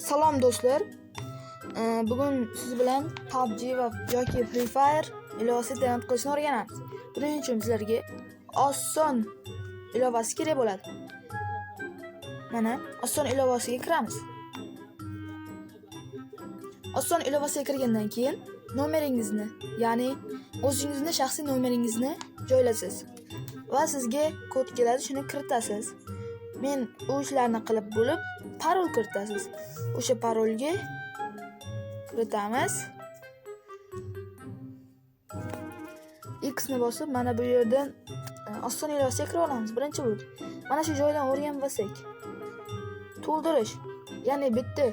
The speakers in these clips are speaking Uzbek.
Salom do'stlar. Bugun siz bilan PUBG va yoki Free Fire ilovasi download qilishni o'rganamiz. Buning uchun sizlarga oson ilovasi kerak bo'ladi. Mana oson ilovasiga kiramiz. Oson ilovasiga kirgandan keyin nomeringizni, ya'ni o'zingizni shaxsiy nomeringizni joylasiz va sizga kod keladi, shuni kiritasiz. Men u ishlarni qilib bo'lib, parol kiritasiz. O'sha parolga kiritamiz. X ni bosib, mana bu yerdan oson ilovasiga kirib olamiz. Birinchi bo'lib mana shu joydan o'rganib olsak. To'ldirish, ya'ni bitta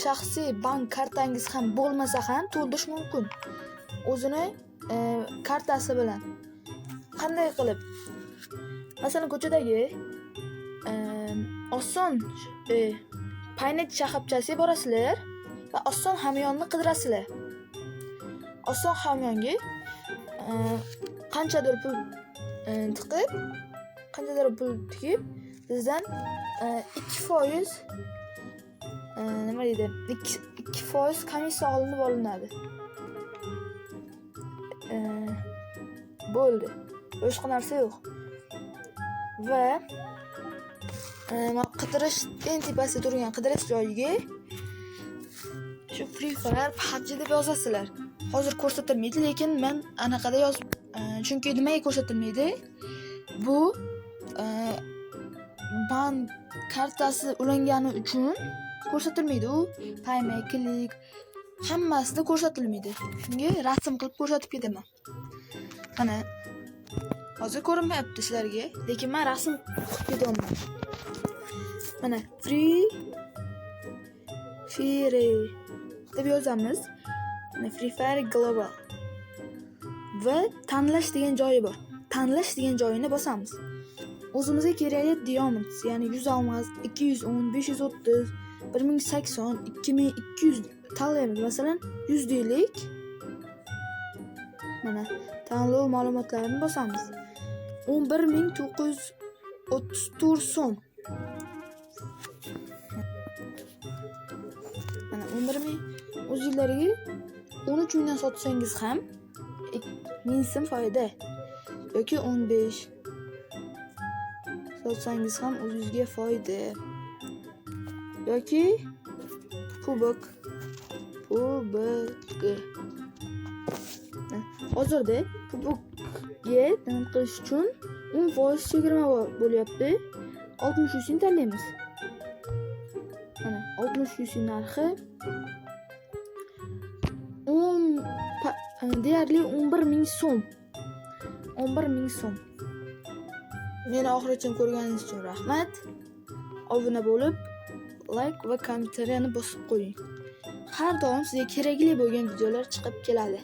shaxsiy bank kartangiz ham bo'lmasa ham to'ldirish mumkin. O'zini kartasi bilan. Qanday qilib? Masalan, ko'chadagi oson Paynet shoxobchasiga borasizlar va oson hamyonni qidirasizlar. Oson hamyonga qanchadir pul tiqib, qanchadir pul tikib, sizdan 2% nima deydi? 2% komissiya olinib olinadi. Bo'ldi. Boshqa narsa yo'q. Va qidirish eng tepasida turgan qidirish joyiga shu Free Fire PUBG deb yozasizlar. Hozir ko'rsatilmaydi, lekin men anaqada yozib, chunki nimaga ko'rsatilmaydi? Bu bank kartasi ulangani uchun ko'rsatilmaydi. U Payme, Click hammasida ko'rsatilmaydi. Shunga rasm qilib ko'rsatib ketaman. Mana hozir ko'rinmayapti sizlarga, lekin men rasm qilib ketyapman. Mana Free Fire deb yozamiz. Mana Free Fire Global. Va tanlash degan joyi bor. Tanlash degan joyini bosamiz. O'zimizga kerakli diamonds, ya'ni 100 olmos, 210, 530, 1080, 2200 tanlaymiz. Masalan, 100 deylik. Mana tanlov ma'lumotlarini bosamiz. 11 934 so'm. Mana 11 000 o'zingizlarga 13 mingdan sotsangiz ham 1000 so'm foyda. Yoki 15 sotsangiz ham o'zingizga foyda. Yoki PUBG. PUBG. Hozirda PUBGga nima qilish uchun 10% chegirma bo'lyapti. 60 yuz tanlaymiz. Mana 60 yuz narxi 10 deyarli 11 000 so'm. 11 000 so'm. Meni oxirigacha ko'rganingiz uchun rahmat. Obuna bo'lib, like va kommentariyani bosib qo'ying. Har doim sizga kerakli bo'lgan videolar chiqib keladi.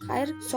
Xayr.